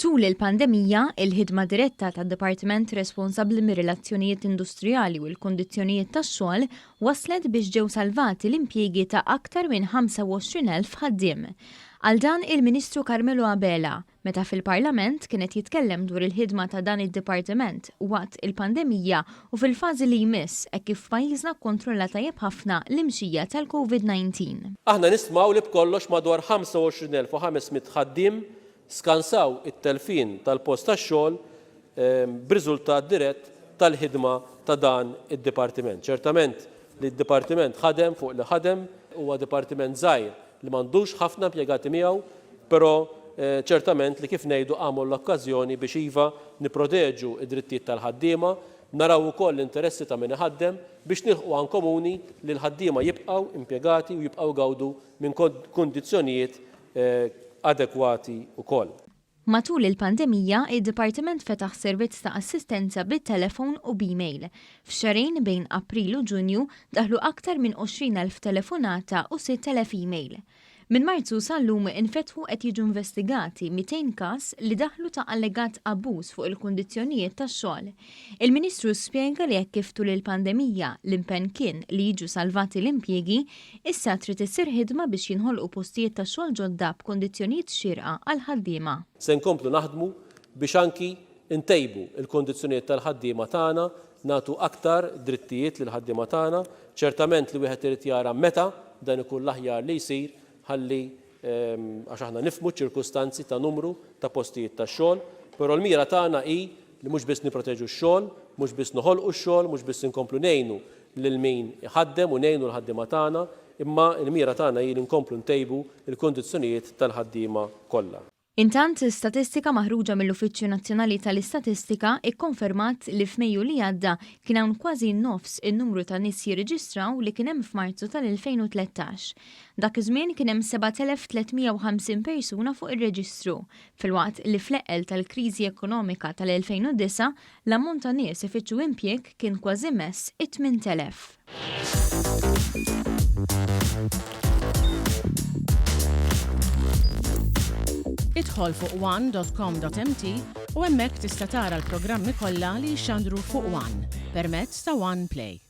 Tul il-pandemija, il-ħidma diretta tad-dipartiment responsabbli mir-relazzjonijiet industrijali u l-kundizzjonijiet tax-xogħol wasslet biex ġew salvati l-impjiegi ta' aktar minn 25,000 ħaddiem. Qal dan il-Ministru Carmelo Abela meta fil-Parlament kien qed jitkellem dwar il-ħidma ta' dan id-dipartiment waqt il-pandemija u fil-fażi li jmiss hekk kif pajjiżna kkontrolla tajjeb ħafna l-imxija tal-Covid 19. Aħna nistmaw li b'kollox madwar 25,500 ħaddiem skansaw it-telfien tal-post tax-xogħol b'riżultat dirett tal-ħidma ta' dan id-dipartiment. Ċertament li d-dipartiment ħadem fuq li ħadem, huwa dipartiment żgħir li m'għandux ħafna impjegati miegħu, però ċertament li kif ngħidu qamu l-okkażjoni biex iva nipproteġu d-drittijiet tal-ħaddiema, naraw ukoll l-interessi ta' min iħaddem biex nilħqu għan komuni li l-ħaddiema jibqgħu impjegati u jibqgħu jgawdu minn kundizzjonijiet adekwati wkoll. Matul il-pandemija, id-Dipartiment fetaħ servizz ta' assistenza bit-telefon u b'email. F'xahrejn bejn April u Ġunju, daħlu aktar minn 20,000 telefonata u 6,000 email. Minn Marzu sal-lum infetħu qed jiġu investigati 200 każ li daħlu ta' allegat abbuż fuq il-kundizzjonijiet tax-xogħol. Il-Ministru spjega li hekk kif tul il-pandemija l-impenn kien li jiġu salvati l-impjiegi, Issa trid issir ħidma biex jinħolqu postijiet ta' xogħol ġodda b'kundizzjonijiet xierqa għall-ħaddiema. Se nkomplu naħdmu biex anki ntejbu l-kundizzjonijiet tal-ħaddiema tagħna, nagħtu aktar drittijiet lill-ħaddiema tagħna. Ċertament li wieħed irid jara meta dan ikun l-aħjar li jsir ħalli għax aħna nifhmu ċ-ċirkustanzi ta' numru ta' postijiet ta' xogħol, però l-mira tagħna hi li mhux biss nipproteġu x-xogħol, mhux biss noħolqu x-xogħol, mhux biss inkomplu ngħinu lil min iħaddem u ngħinu l-ħaddiema tagħna, imma l-mira tagħna hi li nkomplu ntejbu l-kundizzjonijiet tal-ħaddiema kollha. Intant, statistika maħruġa mill-Uffiċċju Nazzjonali tal-Istatistika kkonfermat li f'Mejju li għadda kien hawn kważi nofs in-numru ta' nies jirreġistraw li kien hemm f'Marzu tal-2013. Dak iż-żmien kien hemm 7,350 persuna fuq ir-reġistru, filwaqt li fl-eqqel tal-kriżi ekonomika tal-2009 L-ammont ta' nies ifittxu impjieg kien kważi mess it-8,000. Idħol fuq one dot com dot mt u hemmhekk tista' tara l-programmi kollha li jixxandru fuq one permezz ta' One Play.